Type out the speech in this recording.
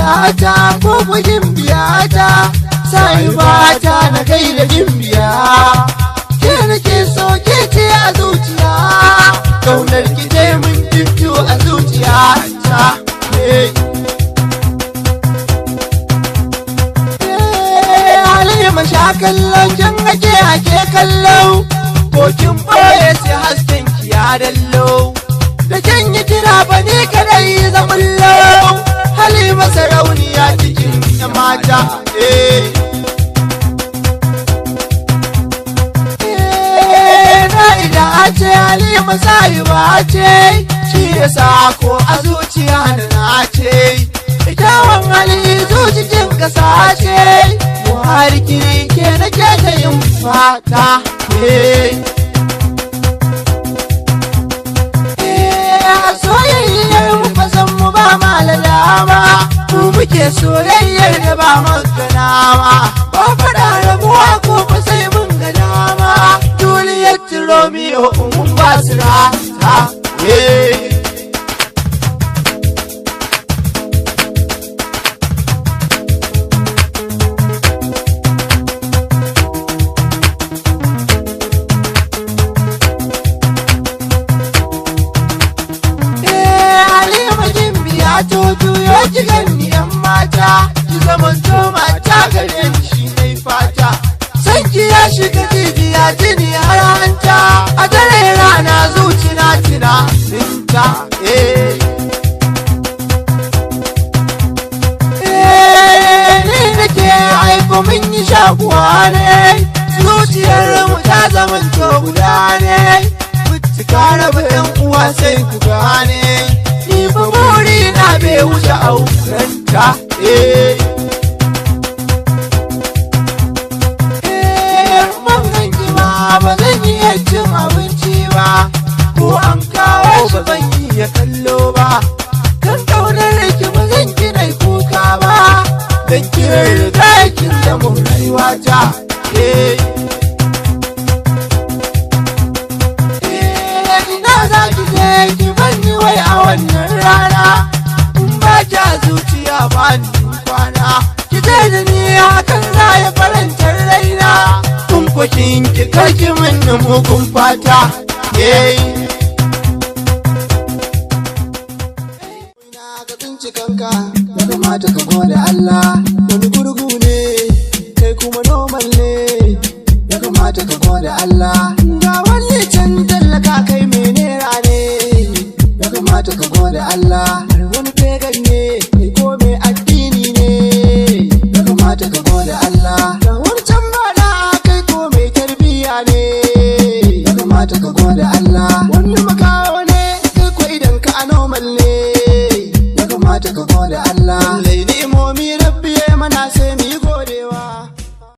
Gimbiya ta ko gimbiya ta, sai bata na gaida gimbiya. Ke nake so, ke ce a zuciya, kaunar ki ce mun jifto a zuciya ta. Halima sha kallon kin ake ake kallo, ko kin boye sai hasken ki ya dallo. Da kin yi kira ba ni kadai zamullo, Halima sarauniya cikin yan mata. Na ida ce Halima sahiba ce, shi yasa ko a zuciya na na ce. Kyawun hali zucikin kasa ce, Buhari kiri ke nake ta yin fata. Soyayyar mu fa san mu ba malalama, mu muke soyayyar da ba magana ba. Ba faɗa rabuwa ko fa sai mun ga dama, Juliet Romeo mun ba su rata. Halima gimbiya to juyo ki ganni yan mata, ki zamanto mata gare ni shi nai fata. Sanki ya shiga jijiya jini har hanta, a dare rana zuci na tunaninta. Ni nake aiko mun yi shakuwa ne, zuciyar mu ta zamanto guda ne. Mutuka raba yan uwa sai ku gane, ni fa buri na bai wuce aurenta. Ban ganki ba ba zan iya cin abinci ba, ko an kawo ba zan iya kallo ba. Kan kaunar ki ba zan gina kuka ba, dan kin riga kin zama rayuwata. Ina za ki je ki banni wai a wannan rana, in ba ki a zuciya ba ni kwana. Ki je da ni hakan za ya faranta raina, kun ko kin ki karki min mugun fata. Ina ka tsinci kanka, ya kamata ka gode Allah. Wani gurgu ne, kai kuma normal ne, ya kamata ka gode Allah. Ga wani can tallaka kai mai nera ne, ya kamata ka gode Allah. Har wani pagan ne, kai ko mai addini ne, ya kamata ka gode Allah. Ga wani can ba kai ko mai tarbiyya ne, ya kamata ka gode Allah. Wani makaho ne, kai ko idan ka normal ne, ya kamata ka gode Allah. Lallai ni'imomi Rabbi ya mana sai mu